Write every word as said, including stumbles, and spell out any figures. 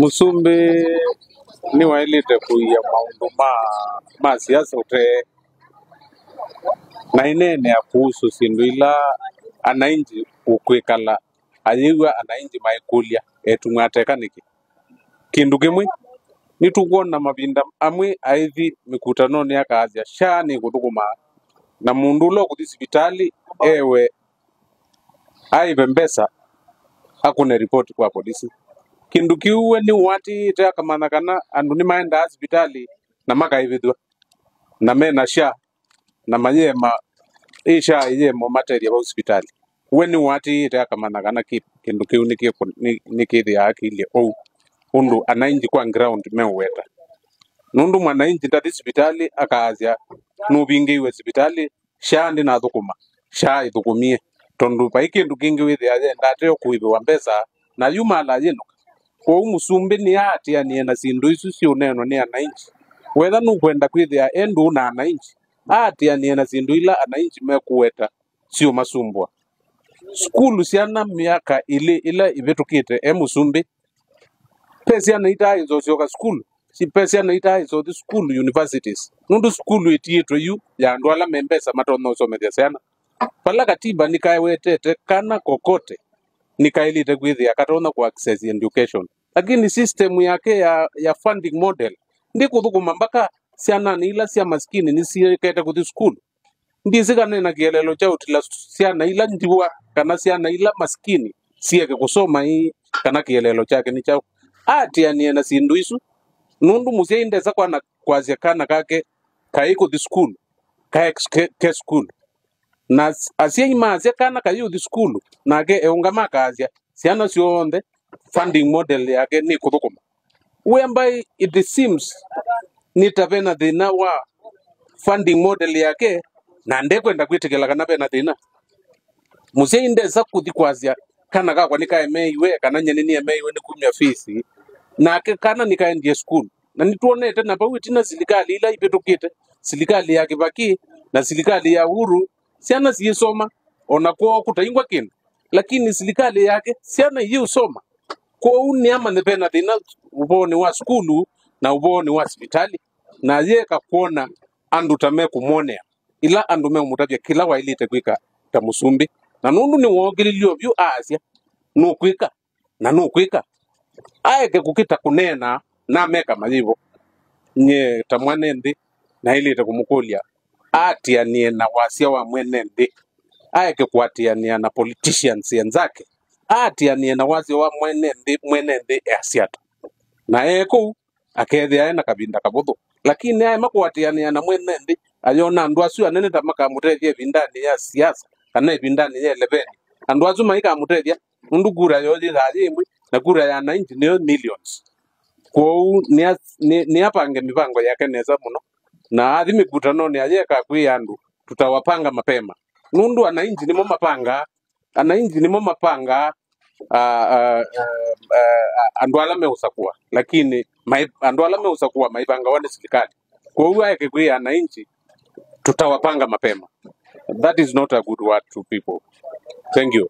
Mũsumbĩ nĩwaĩlĩte kũia maũndũ ma, ma siasa ũtee, na aineenea kuhusu syĩndũ ila anainji ũkwĩkala ayĩw'a anainji maikũlya etũmwa ateka nĩkĩ. Kĩndũ kĩmwe, nĩtũkwona mavinda amwe aithi mĩkutanonĩ akaasya, "SHA nĩkũthũkũma," na mũndũ ũla ũkũthi sivitalĩ ewe aĩve mbesa akũne ripoti kwa polisi. Kĩndũ kĩu we nĩũatĩĩte akamanya kana andũ nĩmaendaa sivitalĩ na makaĩvĩthw'a na mena SHA na mayĩema, ĩ SHA ĩyĩema ũmatethya vau sivitalĩ. We nĩũatĩĩte akamanya kana kĩ-, kĩndũ kĩu nĩkĩkũ-, nĩ-, nĩkĩthĩaa kĩilye ũu, ũndũ anainji kwa ground meũweta. Nũndũ mwanainji ndathi sivitalĩ akaasya nũvingĩiwe sivitalĩ, SHA ndĩnathũkũma, SHA ĩthũkũmie, tondũ vai kĩndũ kĩngĩ wĩthĩaa yendaa teo kũĩvĩwa mbesa, na yu mala yĩnũka. Kwoou mũsumbĩ nĩaatĩanĩe na syĩndũ isu syĩũneenwa nĩ anainji. Wetha nũkwenda kwĩthĩa e ndũũ na anainji, aatĩanĩe na syĩndũ ila anainji mekũweta syĩũmasumbũa. Sukulu syana myaka ĩlĩ ĩla ĩvĩtũkĩte e mũsumbĩ, ve syana itaaĩsa ũsyoka sukulu, si-, ve syana itaaĩsa ũthi sukulu, universities, nũndũ sukulu ĩtiĩtwe yu ya andũ ala me mbesa matonya ũsomethya syana. Vala katiba nĩkaewetete kana kokote nĩkaĩlĩte kwĩthĩa katonya kũ-access education. Lakini system yake ya, ya funding model ndĩkũthũkũma mpaka syananĩ ila sya masikini nĩsiekete kũthi sukulu. Ndyĩsĩ kana ena kĩeleelo kya ũtila syana ila ndiwa kana syana ila masikini sieke kũsoma ĩĩ, kana kĩeleelo kyake nĩ kyaũ. Aatĩanĩe na syĩndũ isu, nũndũ mũsyai ndesa kwana kwasya kana kake kaĩ kũthi sukulu, kae ke, ke sukulu. Na as-, asyai maasya kana kayĩũthi sukulu, nake eũngama akaasya syana syonthe funding model yake nĩkũthũkũma. Whereby it seems nĩ ta vena thĩna wa funding model yake, na ndekwenda kwĩtĩkĩla kana vena thĩna. Mũsyai ndesa kũthi kwasya kana kakwa nĩkaemeiwe kana nyeni nĩemeiwe nĩ kumya fees, nake kana nĩkaendie sukulu. Na nĩtwonete na vau ĩtina silikalĩ ila ivĩtũkĩte, silikalĩ ya Kĩvakĩ na silikalĩ ya Uhuru, syana siisoma, ona kwoo kũtaingwa kĩndũ, lakini silikalĩ yake syana iiũsoma. Kwoou nĩamanye vena thĩna ũvoonĩ wa sukulu na ũvoonĩ wa sivitalĩ, na ayĩeka kwona andũ ta mekũmwonea ĩla andũ meũmũtavya kĩla waĩlĩte kwĩka ta mũsumbĩ. Na nũndũ nĩwookĩlilye vyũ aasya, nũkwĩka na nũkwĩka. Aeke kũkĩta kũneena na ameka mayĩvo. Nyie ta mwene nthĩ naĩlĩte kũmũkũlya aatĩanĩe na wasya wa mwene nthĩ. Aeke kũatĩanĩa na politicians enzake. Aatĩanĩe na wasya wa mwene nthĩ, mwene nthĩ easya ata. Na ee kũu, akethĩa e na kavinda kavũthũ. Lakini aema kũatĩanĩa na mwene nthĩ, ayona andũ asu anene ta makamũtethya ĩvindanĩ ya siasa kana ĩvindanĩ ya eleveni. Andũ asu maikamũtethya, nũndũ kura yoo yĩthaa yĩ ĩmwe, na kura ya anainji nĩyo millions. Kwoou nĩa-, nĩ-, nĩapange mĩvango yake nesa mũno, na athi mĩkutanonĩ ayeka kwĩa andũ, "Tutawapanga mapema." Nũndũ anainji nĩmo mapangaa, anainji nĩmo mapangaa, ah, ah, ah, ah, andũ ala meũsakũa, lakini mai-, andũ ala meũsakũa maivangawa nĩ silikalĩ. Kwoou aeke kwĩa anainji, "Tutawapanga mapema." That is not a good word to people. Thank you.